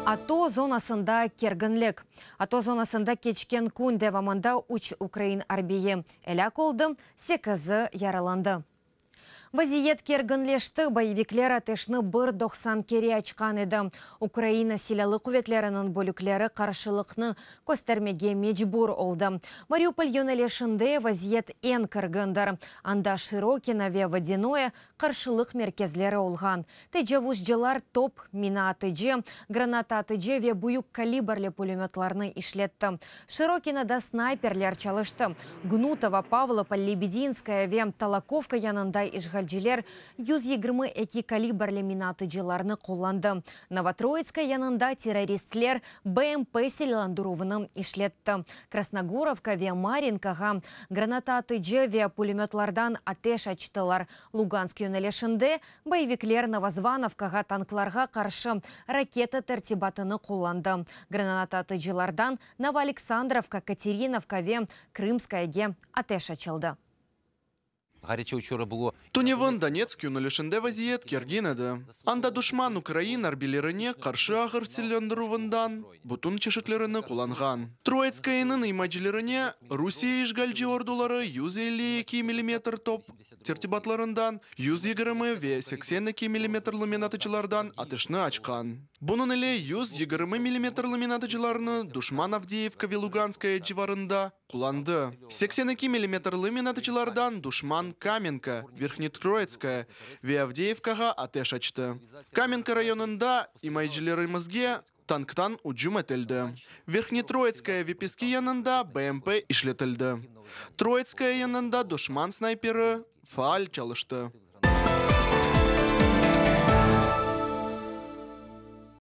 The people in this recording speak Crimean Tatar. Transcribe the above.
ATO zonasında kerginlik. ATO zonasında keçken kün devamında üç ukrain arbiyi elâk oldı, sekizi yaralandı. Vaziyet kerginleşti, boyevikler ateşni bir 90 kere açqan edi. Ukraina Silâlı quvetleriniñ bölükleri qarşılıqnı köstermege mecbur oldı. Mariupol yönelişinde vaziyet eñ kergindir. Anda Şirokino ve Vodânoye qarşılıq merkezleri olğan. Tecavuzcılar top, mina atıcı, granata atıcı ve büyük kalibrli pulemötlarnı işletti. Şirokinoda snayperler çalıştı. Gnutovo, Pavlopol, Lebedinskaya ve Talakovka yanında işğalciler 122 kalibrli mina atıcılarnı qullandı. Novotroitskaya yanında terroristler BMP silâlandıruvını işletti. Krasnogorovka ve Marinkağa granata atıcı ve pulemötlardan ateş açtılar. Lugansk yönelişinde boyevikler Novozvanovkağa tanklarğa qarşı raketa tertibatını qullandı. Granata atıcılardan Novoaleksandrovka, Katerinovka ve Krımskayege ateş açıldı. Гаряче вчора було. Tünevin Donetsk yönelişinde vaziyet kergin edi. Anda duşman ukrain arbiylerine qarşı ağır silâlandıruvından bütün çeşitlerini qullanğan. Troitskoyeniñ imayecilerine Rusiye işğalci orduları 152 millimetr top tertibatlarından, 120 ve 82 millimetrli minatıcılardan ateşni açqan. Bunıñ ile 120 millimetrli minatıcılarnı duşman Avdeyevka ve Luganskaya civarında qullandı. 82 millimetrli minatıcılardan duşman Kamenka, Verhnetroitskaya ve Avdeyevkağa ateş açtı. Kamenka rayonında imayecilerimizge tanktan ücüm etildi. Verhnetroitskaya ve Peski yanında BMP işletildi. Troitskaya yanında duşman snayperi faal çalıştı.